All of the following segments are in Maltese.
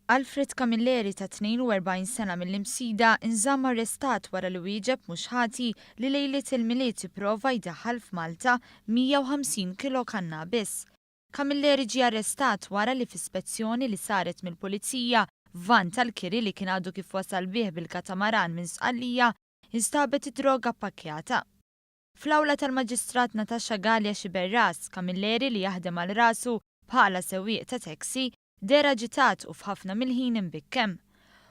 Alfred Camilleri ta' 42 sena mill-Imsida nżamm arrestat wara li wieġeb mhux ħati li lejliet il-Milied ipprova jdaħħal f'Malta 150 kilo kannabis. Camilleri ġie arrestat wara li f'ispezzjoni li saret mill-Pulizija f'van tal-kiri li kien għadu kif wasal bih bil-katamaran minn Sqallija instabet id-droga ppakkjata. Fl-awla tal-Maġistrat Natasha Galea Sciberras, Camilleri li jaħdem għal rasu bħala sewwieq ta' taxi Deher aġitat u f'ħafna mill-ħin imbikkem.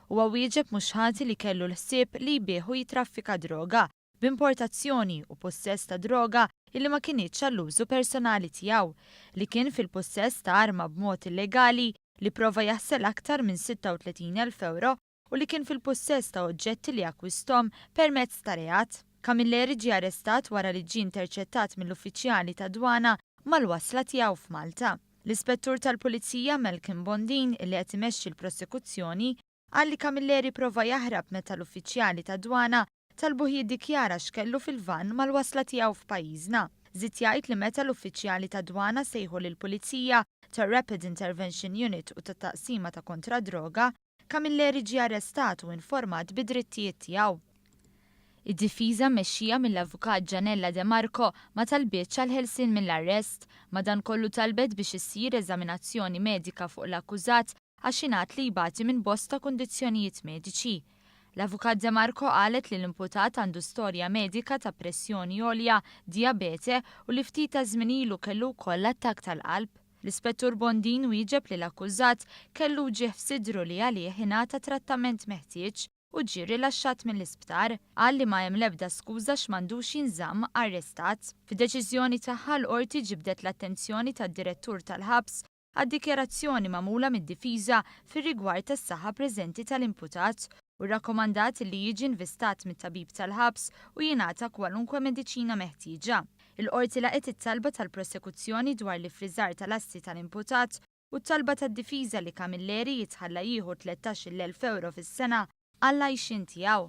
Huwa wieġeb mhux ħati li kellu l-ħsieb li jbigħ u jittraffika droga, b'importazzjoni u pussess ta' droga illi ma kinitx għall-użu personali tiegħu, li kien fil-pussess ta' arma b'mod illegali, li pprova jaħsel aktar minn 36,000 ewro u li kien fil-pussess ta' oġġetti li akkwisthom permezz ta' reat. Camilleri ġie arrestat wara li ġie interċettat mill-uffiċjali tad-dwana mal-wasla tiegħu f'Malta. L-Ispettur tal-Pulizija Malcolm Bondin, li qed imexxi l-prosekuzzjoni, qal li Camilleri prova jaħrab meta l-uffiċjali tad-dwana talbuh jiddikjara x'kellu fil-vann mal-wasla tiegħu f'pajjiżna. Żied jgħid li meta l-uffiċjali tad-dwana sejħu lill-Pulizija tar-Rapid Intervention Unit u tat-Taqsima ta' Kontra d-Droga, Camilleri ġie arrestat u informat bid-drittijiet tiegħu. Id-difiża mmexxija mill-Avukat Gianella De Marco ma talbitx għall-ħelsien mill-arrest, madankollu talbet biex issir eżaminazzjoni medika fuq l-akkużat għax ingħad li jbati minn bosta kundizzjonijiet mediċi. L-Avukat De Marco qalet li l-imputat għandu storja medika ta' pressjoni għolja, dijabete u li ftit taż-żmien ilu kellu wkoll attakk tal-qalb. L-Ispettur Bondin wieġeb li l-akkużat kellu wġigħ f'sidru li għalih ingħata trattament meħtieġ u ġie rilaxxat mill-isptar. Qal li ma hemm l-ebda skuża x'm'għandux jinżamm arrestat. Fid-deċiżjoni tagħha l-Qorti ġibdet l-attenzjoni tad-Direttur tal-Ħabs għad-dikjarazzjoni magħmula mid-difiża fir-rigward tas-saħħa preżenti tal-imputat u rrakkomandat li jiġi nvistat mit-tabib tal-ħabs u jingħata kwalunkwe mediċina meħtieġa. Il-Qorti laqgħet it-talba tal-prosekuzzjoni dwar l-iffriżar tal-assi tal-imputat u t-talba tad-difiża li Camilleri jitħalla jieħu 13,000 ewro fis-sena għall-għajxien tiegħu.